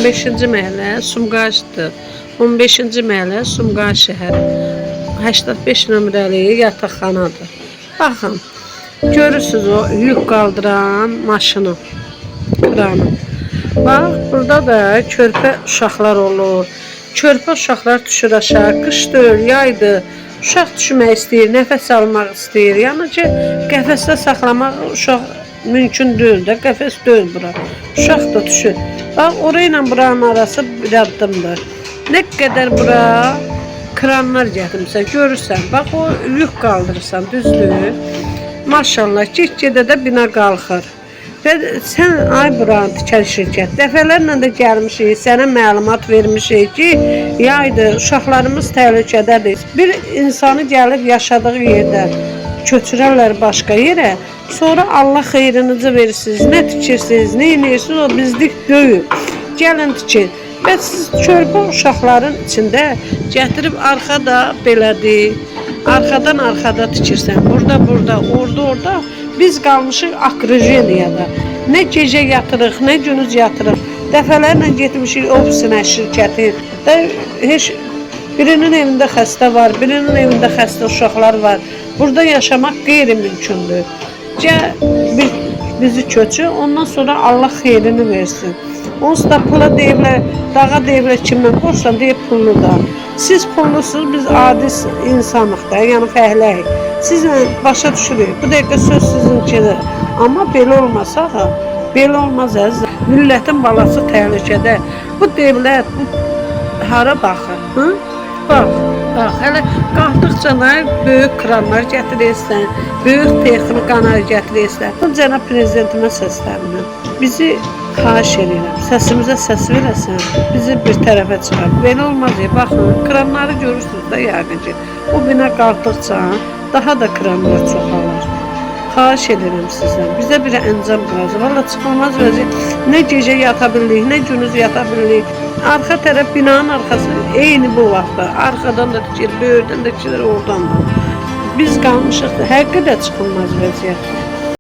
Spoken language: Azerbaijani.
15-ci məhəllə Sumqayıtdır. 15-ci məhəllə Sumqayıt şəhəri. 85 nömrəli yataqxanadır. Baxın, görürsüz o yük qaldıran maşını, kranı. Bax, burada da körpə uşaqlar olur. Körpə uşaqlar düşür aşağı. Qış deyil, yaydır. Uşaq düşmək istəyir, nəfəs almaq istəyir. Yəni ki, qəfəsdə saxlamaq uşaq mümkün deyil də, qəfəs deyil bura. Uşaq da düşür. Bax, orayla buranın arası bir addımdır. Nə qədər bura kranlar gətirmisən, görürsən. Bax, o yük qaldırırsan, düzdür? Maşallah, get-gedə də bina qalxır. Və sən ay buranı tikən şirkət, dəfələrlə də gəlmişik, sənə məlumat vermişik ki, yaydır, uşaqlarımız təhlükədədir. Bir insanı gəlib yaşadığı yerdə köçürərlər başqa yerə, sonra Allah xeyrinizi versiz, nə tikirsiniz, nə edirsiniz, o bizlik deyil. Gəlin tikin. Və siz körpə uşaqların içində gətirib arxada belədir, arxadan arxada tikirsən, burada, burada, orada, orada. Biz qalmışıq akrojeniyada. Nə gecə yatırıq, nə gündüz yatırıq. Dəfələrlə getmişik ofisinə, şirkətin. də heç birinin evində xəstə var, birinin evində xəstə uşaqlar var. Burada yaşamaq qeyri-mümkündür. Gəl bir bizi köçür, ondan sonra Allah xeyrini versin. Onsuz da pula deyiblər, dağa deyiblər kimdən qorxsan, deyib pulludan. Siz pullusunuz, biz adi insanıq da, yəni fəhləyik. Sizlə başa düşürük. Bu dəqiqə söz sizinkidir. Amma belə olmasa axı, belə olmaz əzizim. Millətin balası təhlükədə. Bu dövlət bu hara baxır? Hı? Bax, bax, hələ qalxdıqca da böyük kranlar gətirirsən, böyük texnikalar gətirirsən. Bu cənab prezidentimə səslənirəm. Bizi xahiş edirəm, səsimizə səs verəsən, bizi bir tərəfə çıxar. Belə olmaz ya, baxın, kranları görürsünüz də yəqin ki. O bina qalxdıqca daha da kranlar çoxalır. Xahiş edirəm sizdən, bizə bir əncam qoyasın. Valla çıxılmaz vəziyyət. Nə gecə yata bilirik, nə gündüz yata bilirik. Arxa tərəf binanın arxası eyni bu vaxtda. Arxadan da tikir, böyürdən də tikilir, oradan da. Biz qalmışıq, həqiqətən çıxılmaz vəziyyət.